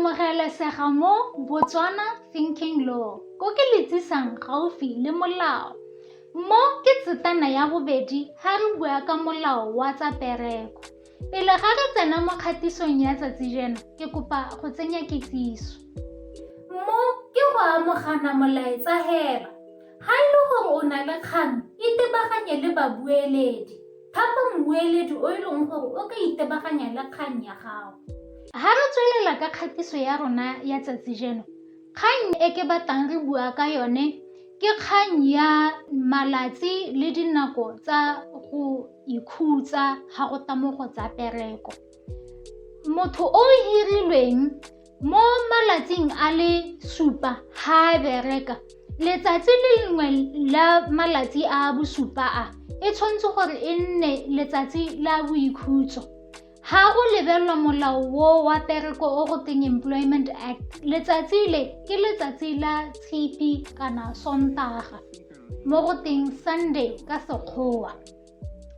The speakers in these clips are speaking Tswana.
amogelesega mo Botswana Thinking Law, ko ke le tsisang gaufi le molao. Mo ke tsetana ya bobedi ha re bua ka molao wa tsa pereko. Pele ga re tsena mo kgatisong ya tsatsi jeno, ke kopa go tsenya kitsiso. Mo ke go amogana molaetsa hela. Ha e le gore o na le kgang, itebaganye le babueledi. Thapa mmueledi o e leng gore o ka itebaganya le kgang ya gago. Ha re tswelela ka kgatiso ya rona ya tsatsi jeno, kgang e ke batlang re bua ka yone ke kgang ya malatsi le dinako tsa go ikhutsa ga go ta mo go tsa pereko. Motho o hirilweng mo malatsing a le supa ha a bereka, letsatsi le lengwe la malatsi a bosupa a e tshwanetse gore e nne letsatsi la boikhutso. Ha go lebelelwa molao wo wa pereko o go teng Employment Act, letsatsi le ke letsatsi la Tshipi kana Sontaga, mo go teng Sunday ka Sekgowa.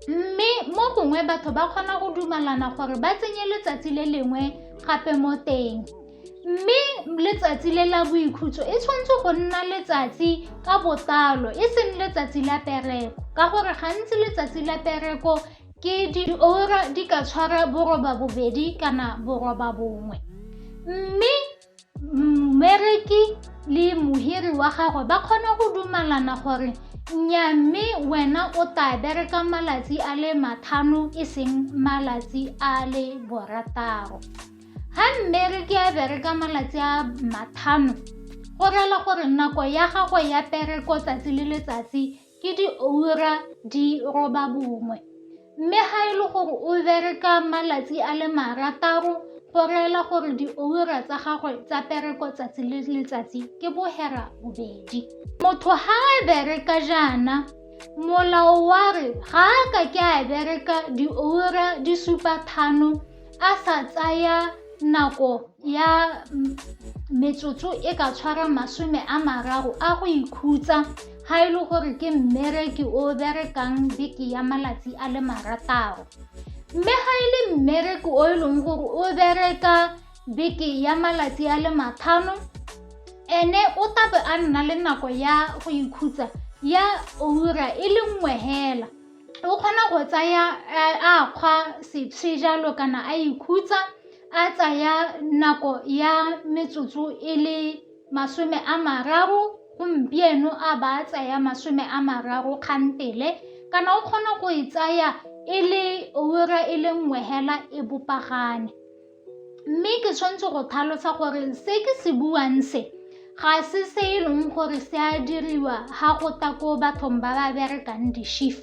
Mme mo gongwe batho ba kgona go dumalana gore ba tsenye letsatsi le lengwe gape mo teng. Mme letsatsi le la boikhutso e tshwanetse go nna letsatsi ka botlalo, e seng letsatsi la pereko, ka gore gantsi letsatsi la pereko ke diura di ka tshwara boroba bobedi kana boroba bongwe. Mme mmereki le mohiri wa gagwe ba kgona go dumalana gore nnyaa, mme wena o tla bereka malatsi a le mathano e seng malatsi a le borataro. Ha mmereki a bereka malatsi a mathano, go rela gore nako ya gagwe ya pereko tsatsi le letsatsi ke dioura di roba bongwe. Mme ga e le gore o bereka malatsi a le marataro, go reela gore dioura tsa gagwe tsa pereko tsatsi le letsatsi ke bohera bobedi. Motho ha a bereka jaana, molao wa re ga a ka ke a bereka dioura di supa thano a sa tsaya nako ya metsotso e ka tshwara 30 a go ikhutsa ga e le gore ke mmereki o berekang beke ya malatsi a le marataro. Mme ga e le mmereki o e leng gore o bereka beke ya malatsi a le mathano, ene o tabe a nna le nako ya go ikhutsa ya oura e le nngwe hela. O kgona go tsaya a kgwa sepshe jalo kana a ikhutsa a tsaya nako ya metsotso e le 30 gompieno, a ba a tsaya 30 kgantele, kana o kgona go e tsaya e le oura e le nngwe hela e bopagane. Mme ke tshwanetse go tlhalosa gore se ke se buang se ga se se e leng gore se a diriwa ga go ta ko bathong ba ba berekang di-shift.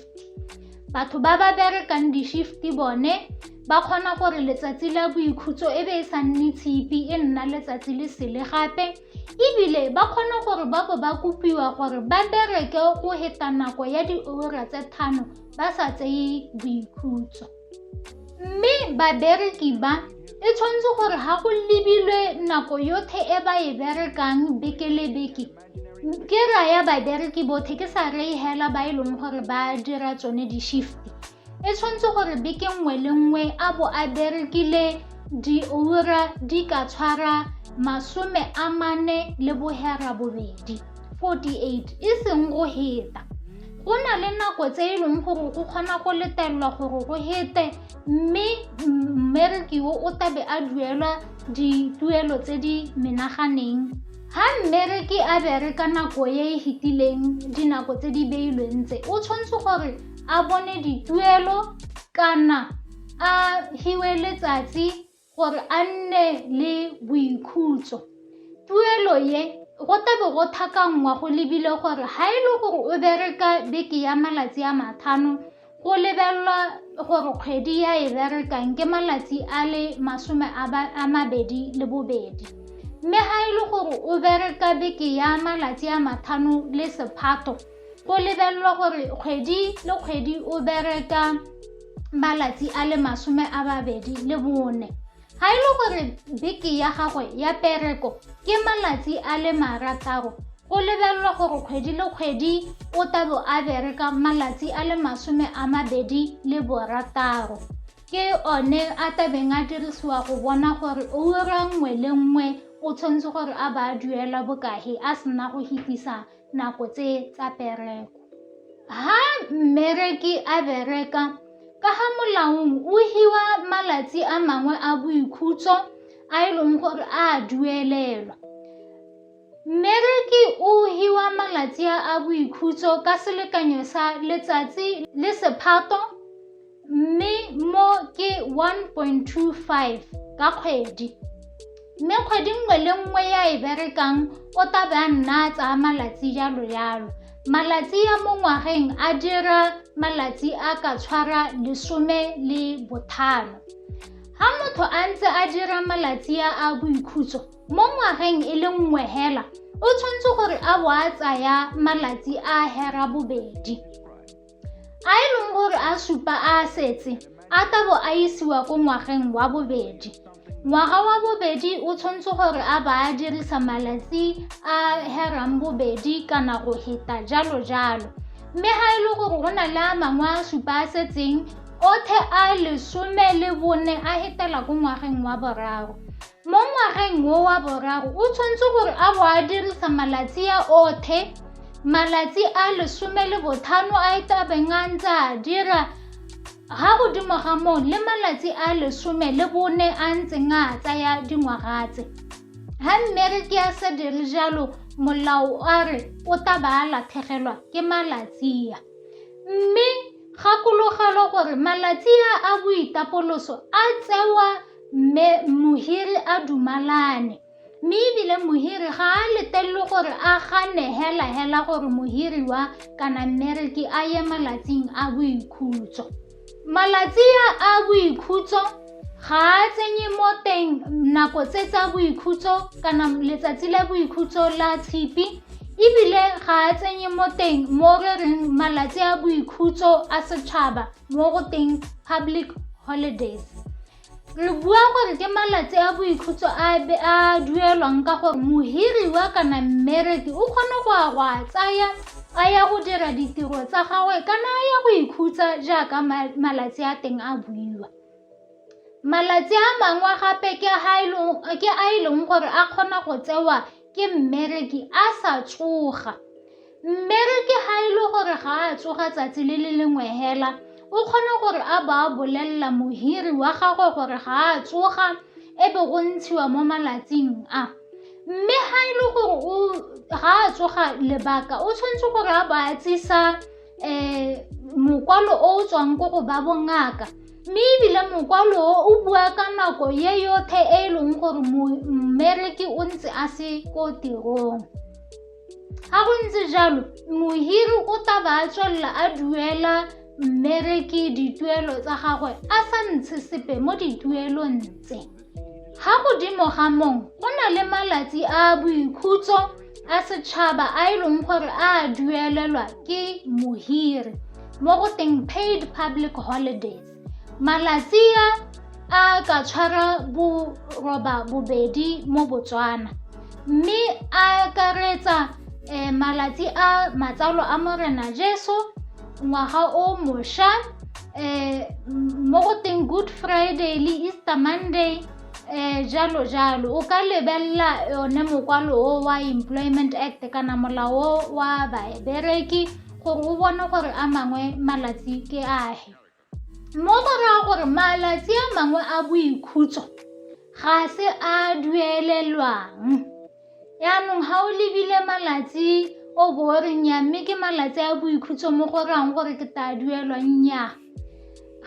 Batho ba ba berekang di-shift bone ba kgona gore letsatsi la boikhutso e be e sa nne Tshipi, e nna letsatsi le sele gape, ebile ba kgona gore ba bo ba kopiwa gore ba bereke go heta nako ya dioura tse thano ba sa tseye boikhutso. Mme babereki ba e tshwanetse gore ga go lebilwe nako yotlhe e ba e berekang beke le beke, ke raya babereki botlhe ke sa reye hela ba e leng gore ba dira tsone di-shift, e tshwanetse gore beke nngwe le nngwe a bo a berekile dioura di ka tshwara 48, 48, e seng go heta. Go na le nako tse e leng gore go kgona go letelelwa gore go hete, mme mmereki o o tabe a duelwa dituelo tse di menaganeng. Ha mmereki a bereka nako e e fetileng dinako tse di beilweng tse, o tshwanetse gore a bone dituelo kana a hiwe letsatsi gore a nne le boikhutso. Tuelo ye go tlabe go tlhakanngwa go lebile gore ha e le gore o bereka beke ya malatsi a mathano, go lebelelwa gore kgwedi ya e berekang ke malatsi a le 22. Mme ha e le gore o bereka beke ya malatsi a mathano le sephato, go lebelelwa gore kgwedi le kgwedi o bereka malatsi a le 24. Ga e le gore beke ya gagwe ya pereko ke malatsi a le marataro, go lebelelwa gore kgwedi le kgwedi o tabo a bereka malatsi a le 26. Ke one a tabeng a dirisiwa go bona gore ura nngwe le nngwe o tshwanetse gore a ba a duela bokae a sena go hetisa nako tse tsa pereko. Ha mmereki a bereka ka ha molaong o hiwa malatsi a mangwe a boikhutso a e leng gore a duelelwa. Mmereki o hiwa malatsi a boikhutso ka selekanyo sa letsatsi le sephato mme mo ke 1.25 ka kgwedi. Mme kgwedi nngwe le nngwe ya e berekang o tla be a nna a tsaya malatsi jalo jalo. Malatsi a mo ngwageng a dira malatsi a ka tshwara 15. Ha motho a ntse a dira malatsi a a boikhutso mo ngwageng e le nngwe hela, o tshwanetse gore a bo a tsaya malatsi a hera bobedi. A e leng gore a supa a a setse, a tabo a isiwa ko ngwageng wa bobedi. Ngwaga wa bobedi o tshwanetse gore a ba a dirisa malatsi a herang bobedi kana go heta jalo jalo. Mme ha e le gore go na le a mangwe a supa a setseng, othe a 14 a hetela ko ngwageng wa boraro. Mo ngwageng wo wa boraro o tshwanetse gore a bo a dirisa malatsi a othe, malatsi a 15 a e tabeng a ntse a dira, ga godimo ga moo le malatsi a 14 a ntseng a tsaya dingwaga tse. Ha mmereki a sa dire jalo, molao a re o tla ba a latlhegelwa ke malatsi a. Mme gakologelwa gore malatsi a a boitapoloso a tsewa mme mohiri a dumalane, mme ebile mohiri ga a letelelwe gore a gane hela hela gore mohiriwa kana mmereki a ye malatsing a boikhutso. Malatsi a a boikhutso ga a tsenye mo teng nako tse tsa boikhutso kana letsatsi la boikhutso la tshipi, ebile ga a tsenye mo teng mo re reng malatsi a boikhutso a setšhaba mo go teng public holidays. Re bua gore ke malatsi a boikhutso a a duelwang ka gore mohiriwa kana mmereki o kgone go a go a tsaya a ya go dira ditiro tsa gagwe kana a ya go ikhutsa jaaka malatsi a teng a buiwa. Malatsi a mangwe gape ke a e leng gore a kgona go tsewa ke mmereki a sa tsoga. Mmereki ga e le gore ga a tsoga tsatsi le le lengwe hela, o kgona gore a bo a bolelela mohiri wa gagwe gore ga a tsoga e be go ntshiwa mo malatsing a. Mme ga e le gore ga a tsoga lebaka, o tshwanetse gore a bo a tsisa mokwalo o o tswang ko go ba bongaka, mme ebile mokwalo o o bua ka nako ye yotlhe e e leng gore mmereki o ntse a se ko tirong. Ga go ntse jalo, mohiri o tla ba a tswelela a duela mmereki dituelo tsa gagwe a sa ntshe sepe mo dituelong tse. Ga godimo ga moo, go na le malatsi a boikhutso a setšhaba a e leng gore a duelelwa ke mohiri mo go teng paid public holidays. Malatsi a a ka tshwara 82 mo Botswana, mme a akaretsa malatsi a matsalo a Morena Jesu, ngwaga o mošwa, mo go teng Good Friday le Easter Monday, jalo jalo. O ka lebelela yone mokwalo o wa Employment Act kana molao o wa babereki gore o bone gore a mangwe malatsi ke ahe. Mo go raya gore malatsi a mangwe a boikhutso ga se a duelelwang. Yaanong ga o lebile malatsi o bo o re nnyaa, mme ke malatsi a boikhutso mo go rayang gore ke tla duelwa, nnyaa.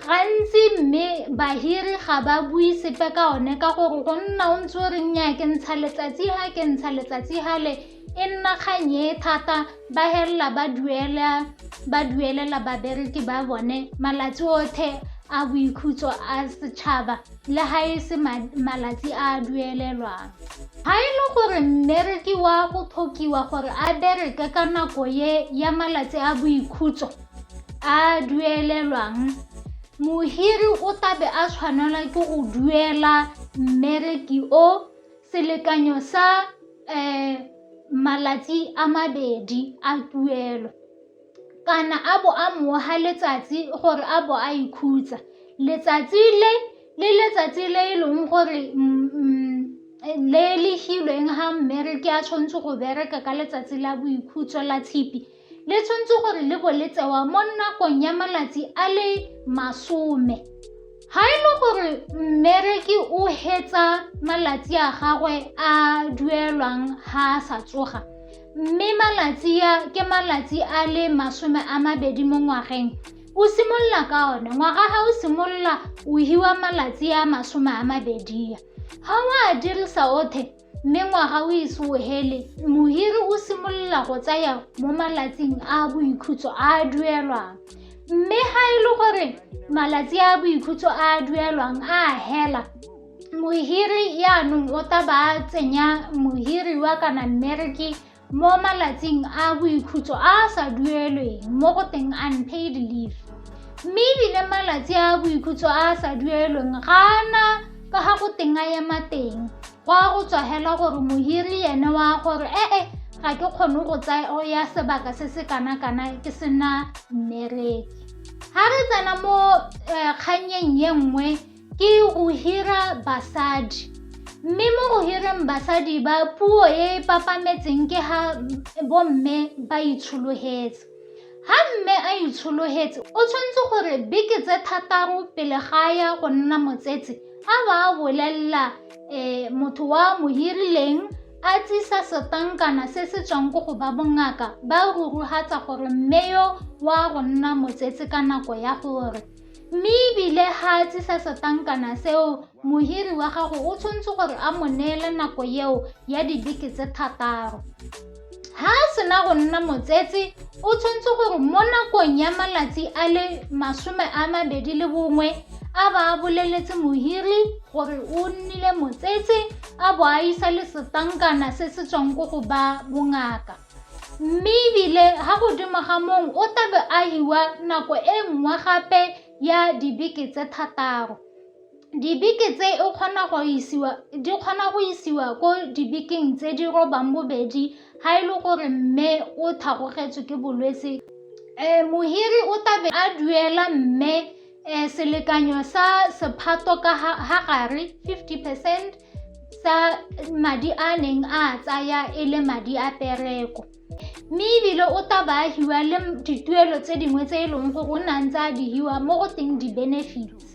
Gantsi mme bahiri ga ba bue sepe ka one ka gore go nna o ntse o re nnyaa ke ntsha letsatsi ha ke ntsha letsatsi hale, e nna kgang e thata, ba helela ba duela ba duelela babereki ba bone malatsi otlhe a boikhutso a setšhaba le ga e se malatsi a a duelelwang. Ga e le gore mmereki wa go tlhokiwa gore a bereke ka nako ye ya malatsi a boikhutso a a duelelwang, mohiri o tlabe a tshwanelwa ke go duela mmereki o selekanyo sa malatsi a mabedi a tuelo, kana a bo a moha letsatsi gore a bo a ikhutsa. Letsatsi le le letsatsi le e leng gore le le hilweng ga mmereki a tshwanetse go bereka ka letsatsi la boikhutso la tshipi, le tshwanetse gore le bo le tsewa mo nakong ya malatsi a le 10. Ga e le gore mmereki o hetsa malatsi a gagwe a duelwang ga a sa tsoga, mme malatsi a ke malatsi a le 20 mo ngwageng, o simolola ka one ngwaga. Ga o simolola o hiwa malatsi a 20 a, ga o a dirisa otlhe mme ngwaga o ise o hele, mohiri o simolola go tsaya mo malatsing a boikhutso a a duelwang. Mme ga e le gore malatsi a boikhutso a a duelwang a hela, mohiri yaanong o tla ba a tsenya mohiriwa kana mmereki mo malatsing a boikhutso a a sa duelweng, mo go teng unpaid leave. Mme ebile malatsi a boikhutso a a sa duelweng ga ana ka ga go teng a ema teng, go a go tswa hela gore mohiri ene wa gore ee, ga ke kgone go tsaya sebaka se se kana-kana ke sena mmereki. Ga re tsena mo kgannyeng ye nngwe, ke go hira basadi. Mme mo go hireng basadi ba, puo e e papametseng ke ga bomme ba itshologetse. Ga mme a itshologetse, o tshwanetse gore beke tse 6 pele ga ya go nna motsetse a ba a bolelela motho wa mo hirileng, a tsisa setankana se se tswang ko go ba bongaka ba ruruhatsa gore mme yo wa go nna motsetse ka nako ya gore. Mme ebile ga a tsisa setankana seo, mohiri wa gago o tshwanetse gore a mo neele nako eo ya dibeke tse 6. Ga a sena go nna motsetse, o tshwanetse gore mo nakong ya malatsi a le 21 a ba a boleletse mohiri gore o nnile motsetse, a bo a isa le setankana se se tswang ko go ba bongaka. Mme ebile ga godimo ga mong o tlabe a hiwa nako e nngwe gape ya dibeke tse 6. Dibeke tse o kgona go isiwa, di kgona go isiwa ko dibekeng tse di robang bobedi ga e le gore mme o thagogetswe ke bolwetse. Mohiri o tlabe a duela mme selekanyo sa sephato ka ha gare 50% sa madi a neng a tsaya e le madi a pereko. Mme ebile o tla ba a hiwa le dituelo tse dingwe tse e leng gore o ne a ntse a di hiwa, mo go teng di-benefits.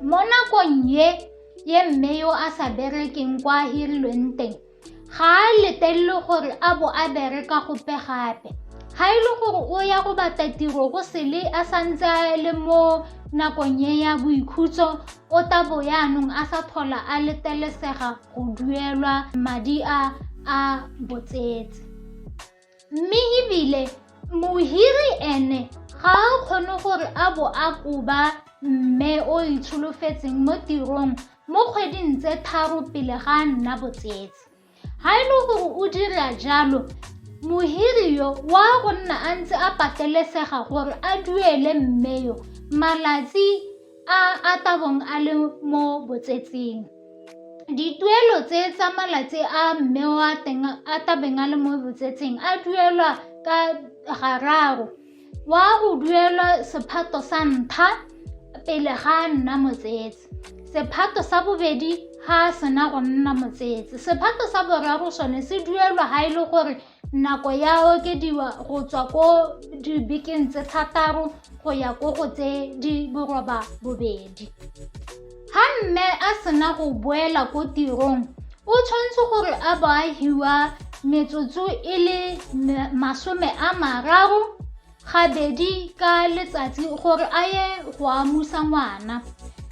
Mo nakong ye ye mme yo a sa berekeng kwa a hirilweng teng, ga a letelele gore a bo a bereka gope gape. Ga e le gore o ya go batla tiro go sele a santse a le mo nakong e ya boikhutso, o tla bo yaanong a sa tlhola a letelesega go duelwa madi a a botsetse. Mme ebile mohiri ene ga a kgone gore a bo a koba mme o itsholofetseng mo tirong mo kgweding tse 3 pele ga a nna botsetse. Ga e le gore o dira jalo, mohiri yo wa go nna a ntse a patelesega gore a duele mme yo malatsi a a tabong a le mo botsetseng. Dituelo tse tsa malatsi a mme wa teng a tabeng a le mo botsetseng a duelwa ka gararo. Wa go duelwa sephato sa ntlha pele ga a nna motsetse, sephato sa bobedi ga a sena go nna motsetse, sephato sa boraro sone se duelwa ga e le gore nako ya okediwa go tswa ko dibekeng tse 6 go ya ko go tse di 82. Ga mme a sena go boela ko tirong, o tshwanetse gore a bo a hiwa metsotso e le 30 gabedi ka letsatsi gore a ye go amusa ngwana.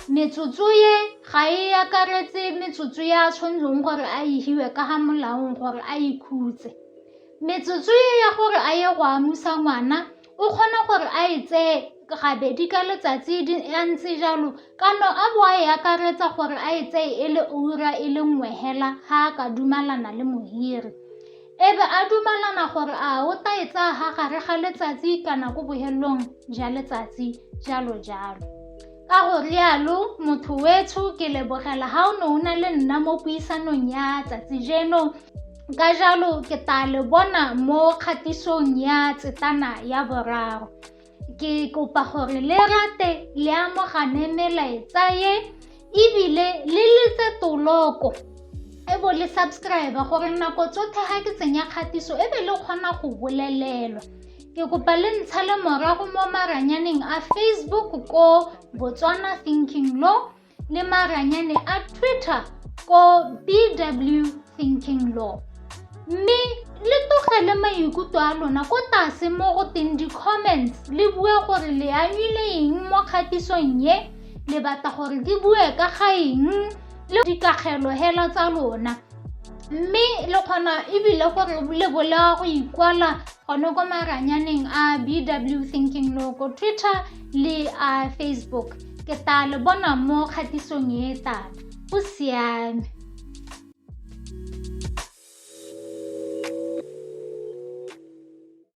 Metsotso ye ga e akaretse metsotso ya tshwanetseng gore a e hiwe ka ga molaong gore a ikhutse. Metsotso e ya gore a ye go amusa ngwana o kgona gore a e tseye gabedi ka letsatsi a ntse jalo, kana a bo a e akaretsa gore a e tseye e le ura e le nngwe hela ga a ka dumalana le mohiri. E be a dumalana gore a o tla e tsaya ga gare ga letsatsi kana ko bohelong ja letsatsi, jalo jalo. Ka go rialo motho wetsho, ke lebogela ga o ne o na le nna mo puisanong ya tsatsi jeno. Ka jalo ke tla le bona mo kgatisong ya tsetana ya boraro. Ke kopa gore le rate le amogane melaetsa ye ebile le letse toloko e bo le subscribe gore nako tsotlhe ga ke tsenya kgatiso e be le kgona go bolelelwa. Ke kopa le ntshale morago mo maranyaneng a Facebook ko Botswana Thinking Law le maranyane a Twitter ko BW Thinking Law. Mme le tlogele maikutlo a lona ko tlase mo go teng di-comments le bue gore le amile eng mo kgatisong ye, le batla gore ke bue ka ga eng le dikakgelo hela tsa lona. Mme le kgona ebile gore le bolea go ikwala gone ko maranyaneng a BW Thinking Law ko Twitter le a Facebook. Ke tla le bona mo kgatisong e e tlang. Go siame.